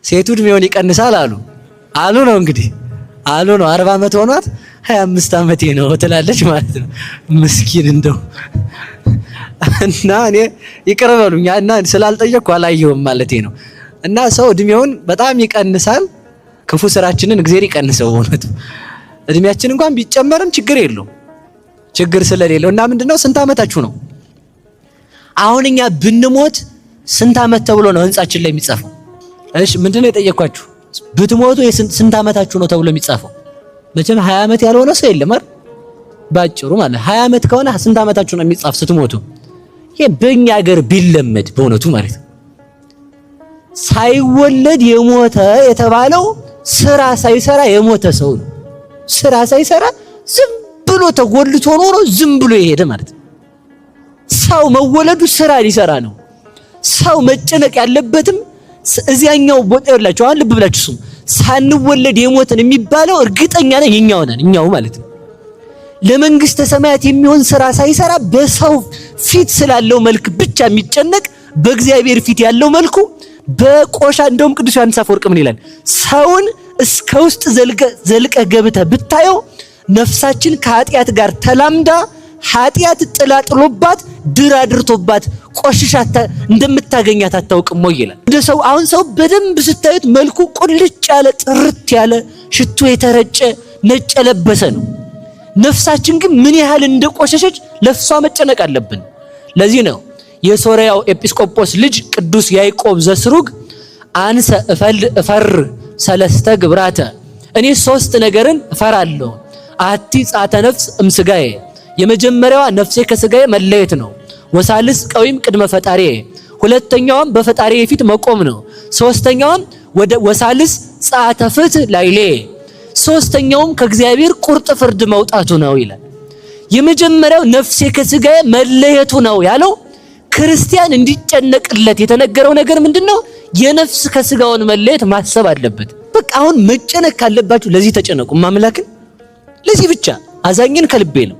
ሴቱ እድሜውን ይቀንሳል አሉ አሉ ነው እንግዲህ አሉ ነው። 40 ዓመት ሆኗት 25 ዓመቴ ነው ትላለች ማለት ነው። ምስኪን እንደው እና እኔ ይቅር በሉኝ እና ስላልጠየቅኩ አላየሁም ማለቴ ነው። እና ሰው እድሜውን በጣም ይቀንሳል። ክፉ ስራችንን እግዚአብሔር ይቀንሰው። እውነቱ እድሜያችን እንኳን ቢጨመርም ችግር የለውም ችግር ስለሌለው እና ምንድነው ስንት ዓመታችሁ ነው? አሁን እኛ ብንሞት ስንት ዓመት ተብሎ ነው ህንጻችን ላይ የሚጻፈው? እሺ ምንድነው የጠየኳችሁ? ብትሞቱ ስንት ዓመታችሁ ነው ተብሎ የሚጻፈው? መቼም 20 ዓመት ያልሆነ ሰው የለም አይደል? ባጭሩ ማለት 20 ዓመት ከሆነ ስንት ዓመታችሁ ነው የሚጻፍ ስትሞቱ? ይሄ በእኛ ሀገር ቢለመድ በእውነቱ ማለት ነው። ሳይወለድ የሞተ የተባለው ስራ ሳይሰራ የሞተ ሰው ነው። ስራ ሳይሰራ ዝም ብሎ ተጎልቶ ኖሮ ዝም ብሎ የሄደ ማለት ነው። ሰው መወለዱ ስራ ሊሰራ ነው። ሰው መጨነቅ ያለበትም እዚያኛው ቦታ ይላችሁ። አሁን ልብ ብላችሁ ስሙ። ሳንወለድ የሞትን የሚባለው እርግጠኛ ነኝ እኛው ነን፣ እኛው ማለት ነው። ለመንግስተ ሰማያት የሚሆን ስራ ሳይሰራ በሰው ፊት ስላለው መልክ ብቻ የሚጨነቅ በእግዚአብሔር ፊት ያለው መልኩ በቆሻ እንደውም ቅዱስ ዮሐንስ አፈወርቅ ምን ይላል? ሰውን እስከ ውስጥ ዘልቀህ ገብተህ ብታየው ነፍሳችን ከኃጢአት ጋር ተላምዳ ኃጢአት ጥላ ጥሎባት ድር አድርቶባት ቆሽሻ እንደምታገኛት አታውቅም ወይ ይላል። እንደ ሰው አሁን ሰው በደንብ ስታዩት መልኩ ቁልጭ ያለ ጥርት ያለ ሽቶ የተረጨ ነጭ የለበሰ ነው። ነፍሳችን ግን ምን ያህል እንደቆሸሸች ለፍሷ መጨነቅ አለብን። ለዚህ ነው የሶርያው ኤጲስቆጶስ ልጅ ቅዱስ ያዕቆብ ዘስሩግ አንሰ እፈር ሰለስተ ግብራተ፣ እኔ ሶስት ነገርን እፈራለሁ። አቲ ጻተ ነፍስ እምስጋዬ፣ የመጀመሪያዋ ነፍሴ ከስጋዬ መለየት ነው። ወሳልስ ቀዊም ቅድመ ፈጣሪ፣ ሁለተኛዋም በፈጣሪ ፊት መቆም ነው። ሶስተኛዋም ወደ ወሳልስ ጻተ ፍትህ ላይሌ፣ ሶስተኛውም ከእግዚአብሔር ቁርጥ ፍርድ መውጣቱ ነው ይላል። የመጀመሪያው ነፍሴ ከስጋዬ መለየቱ ነው ያለው ክርስቲያን እንዲጨነቅለት የተነገረው ነገር ምንድነው? የነፍስ ከስጋውን መለየት ማሰብ አለበት። በቃ አሁን መጨነቅ ካለባችሁ ለዚህ ተጨነቁ። ማምላክን ለዚህ ብቻ አዛኝን ከልቤ ነው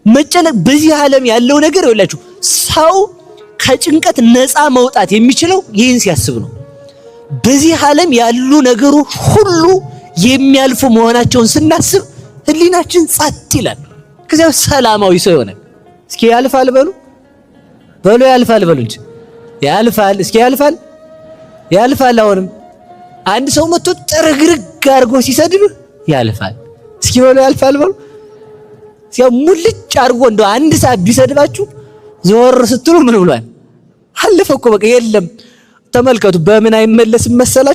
መጨነቅ። በዚህ ዓለም ያለው ነገር ይኸውላችሁ፣ ሰው ከጭንቀት ነፃ መውጣት የሚችለው ይህን ሲያስብ ነው። በዚህ ዓለም ያሉ ነገሮች ሁሉ የሚያልፉ መሆናቸውን ስናስብ ህሊናችን ጸጥ ይላል። ከዚያ ሰላማዊ ሰው ይሆናል። እስኪ ያልፋል በሉ በሉ ያልፋል በሉ እንጂ ያልፋል። እስኪ ያልፋል ያልፋል። አሁንም አንድ ሰው መጥቶ ጥርግርግ አድርጎ ሲሰድብ ያልፋል። እስኪ በሉ ያልፋል በሉ። ሲያው ሙልጭ አድርጎ እንደው አንድ ሰዓት ቢሰድባችሁ ዞር ስትሉ ምን ብሏል? አለፈ እኮ በቃ የለም። ተመልከቱ፣ በምን አይመለስም መሰላችሁ?